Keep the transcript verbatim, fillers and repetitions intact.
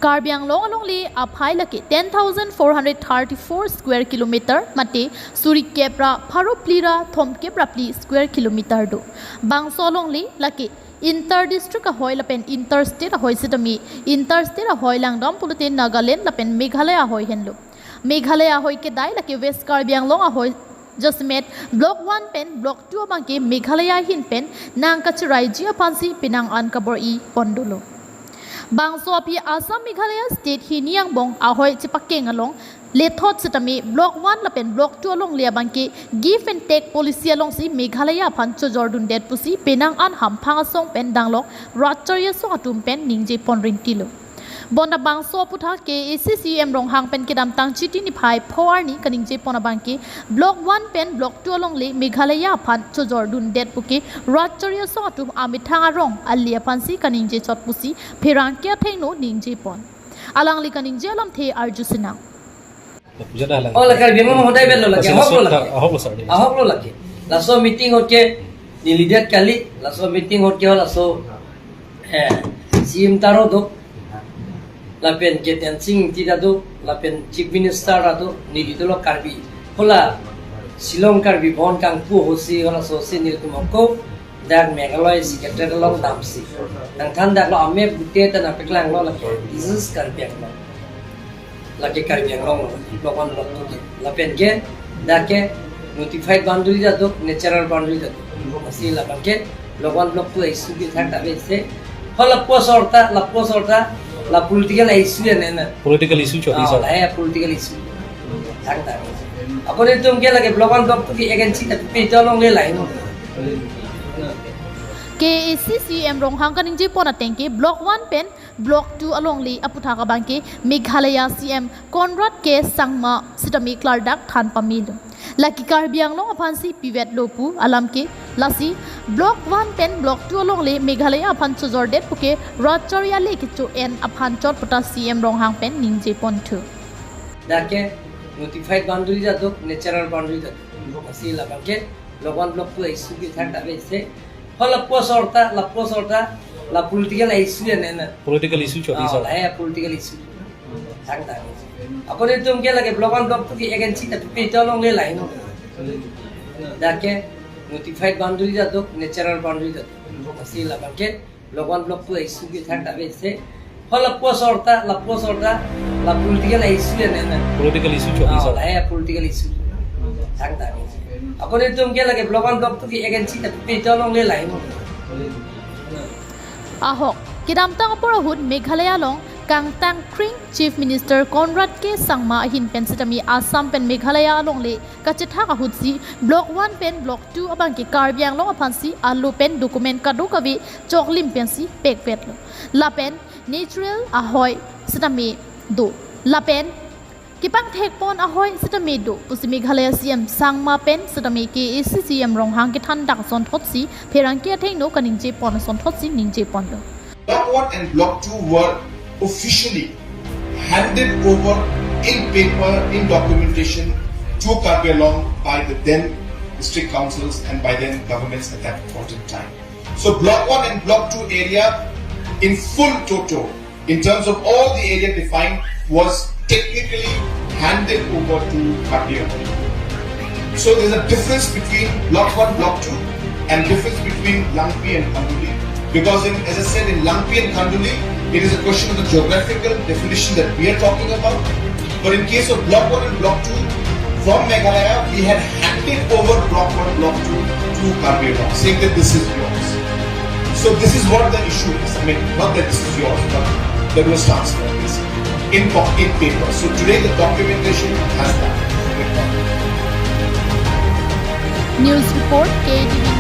Karbi Anglong alongle aphai lake ten thousand four hundred thirty-four square kilometer mate suri kep ra pharo phli ra thom kep ra phli square kilometer do. Bangso alongle lake inter district ahoi lapen inter state ahoi sitame, inter state ahoi langdam pulote Nagaland lapen Meghalaya ahoi henlo. Meghalaya ahoi kedai lake West Karbi Anglong ahoi jasemet Block one pen Block two abangke Meghalaya ahin pen nangkachiraiji aphansi penang an kabor-i pon dolo. Bangso aphi Assam Meghalaya state hini angbong ahoi chepakeng along lethot sitame Block one lapen Block two alongle abangke give and take policy alongsi Meghalaya aphan chojordundet pusi penang an hamphang asong pen danglok ratchari asong atum pen ningje pon rinti lo. Bonta bangso aputhak K A A C C E M Ronghang pen kedamtang Chiti niphai pho arni kaningje pon abangke Block one pen Block two alongle Meghalaya aphan chojordundet puke ratchari asong atum amethang arong ali aphansi kaningje chot pusi pherangke athengno ningje pon. Alangli kaningje alamthe arju sinang. Puja dah lang. Oh, la Karbi Anglong hodai bel lo lake, Laso ahok lo laso lake. Ahok lo sir. Ahok lo lake. Laso meeting ahut ke neli det kali, laso meeting ahut ke laso, eh, C M ta ro do. Lapen ke Tensing Engti ta do, lapen Chief Minister ta do, neli dolo Karbi. Hala Shillong Karbi Bhawan kangpu ahutsi halaso si nelitum ako dak Meghalaya Secretariat along damsi. Nangthan dak lo ame bute ta nangpaklang lo lake. This is Karbi Anglong. Lake Karbi Anglong lo, Block one, Block two ke. Lapen ke, dak ke notified boundary ta do, natural boundary ta do. Lasi labang ke, Block one, Block two issue ke thangta ave se. Hala lapuson ta, lapuson ta, la political issue ya nena. Political issue chot, ah, sir. La ya political issue. Thangta ave se. Ako nelitum ke lake Block one, Block two ke against ta pe ta alongle lahai no. K A A C C E M Ronghang kaningje pon ateng ke Block one pen Block two alongle aputhak abangke Meghalaya C M Conrad K Sangma sitame klardak than pamelo. Lake Karbi Anglong aphansi pivet lo pu alam ke lasi Block one pen Block two alongle Meghalaya aphan chojordet puke ratchari ale kecho-en aphan chot puta C M Ronghang pen ningje ponthu. Dak ke notified boundary ta do, natural boundary ta do. Lasi labang ke Block one, Block two issue ke thangta ave se. Hala lapuson ta, lapuson ta, la political issue ya nena. Political issue chot, ah, sir. La ya political issue. Thangta ave se. Ako nelitum ke lake Block one, Block two ke against ta pe ta alongle lahai no. Dak ke notified boundary ta do, natural boundary ta do. Lasi labang ke Block one, Block two issue ke thangta ave se. Hala lapuson ta, lapuson ta, la political issue ya nena. Political issue chot, ah, sir. La ya political issue. Thangta ave se. Ako nelitum ke lake Block one, Block two ke against ta pe ta alongle lahai no. Ahok, kedamtang apor ahut Meghalaya along kangtang kring Chief Minister Conrad K Sangma ahin pen sitame Assam pen Meghalaya alongle kachethak ahutsi Block one pen Block two abangke Karbi Anglong aphansi alo pen document kadokave choklim pensi pekpet lo. Lapen natural ahoi sitame do. Lapen kepangthek pon ahoi sitame do pusi Meghalaya C M Sangma pen sitame K A A C C E M Ronghang kethan dak asonthotsi pherangke athengno kaningje pon asonthotsi ningje ponlo. Block one and Block two were officially handed over in paper, in documentation to Karbi Anglong by the then district councils and by then governments at that point in time. So Block one and Block two area in full toto, in terms of all the area defined, was technically handed over to Karbi Anglong. So there's a difference between Block one, Block two, and difference between Langpi and Khanduli. Because in, as I said, in Langpi and Khanduli, it is a question of the geographical definition that we are talking about. But in case of Block one and Block two, from Meghalaya, we had handed over Block one, Block two to Karbi Anglong, saying that this is yours. So this is what the issue is. I mean, not that this is yours, but there was transfer, basically, in, in paper. So today the documentation has that. News report, K A T V